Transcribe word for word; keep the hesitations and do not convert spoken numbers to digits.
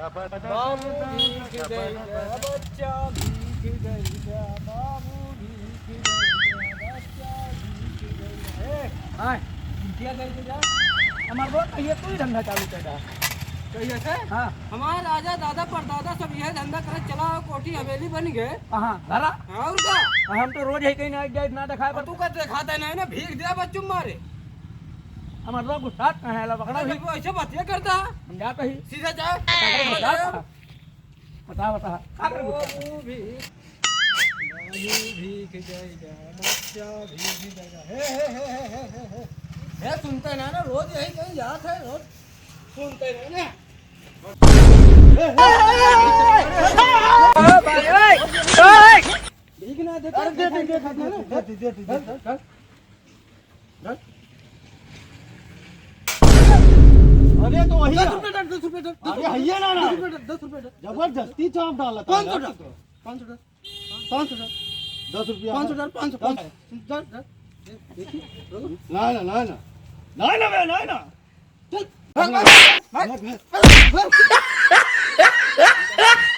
बाबू भीख दे दे, बच्चा भीख दे दे, बाबू भीख दे दे, बच्चा भीख दे दे। ए, हाँ। क्या कह के जा? हमार बहुत कहिए तू ही धंधा चालू कर रहा। कहिए से? हाँ। हमार राजा, दादा, परदादा सब यह धंधा करत चला, कोठी हवेली बन गए। हाँ, धरा। और का? हम तो रोज ही कहीं ना जाए, ना दिखाए और पर तू का दिखाता नहीं ना, भीख दे बच्चों मारे। हमार लोग गुस्सा कहाँ है, ला पकड़ा भी। वो ऐसे बात ये करता। हम जाते ही। सीधा जा। पकड़ गुस्सा। बता, बता। का कर गुस्सा? बाबू भी, बाबू भी के जाएगा, बच्चा भी, भी जाएगा। हे, हे, हे। हे, सुनते ना, ना, रोज यही कहीं जात है, रोज सुनते ना, ना। भीख ना देते, अरे, दे, दे, दे, दे, दे, दे, दे, दे, दे, दे। अरे तो वही दस ना। रुपये डाल, दस रुपये डाल, दस अरे रुपये हइये ना, ना। दस रुपये डाल, दस रुपये डाल। जबरदस्ती चाप डाला था पाँच सौ यार डाल, तू तो। पाँच सौ डाल, पाँच सौ डाल। दस रुपया पाँच सौ है। डाल, पाँच सौ, दस। पाँच सौ। डाल, डाल। दे, देखिए, रुको। ना, ना, ना, ना। ना, ना, ना, ना, ना। चल, भाग, भाग, भाग, भाग। भाग, भाग।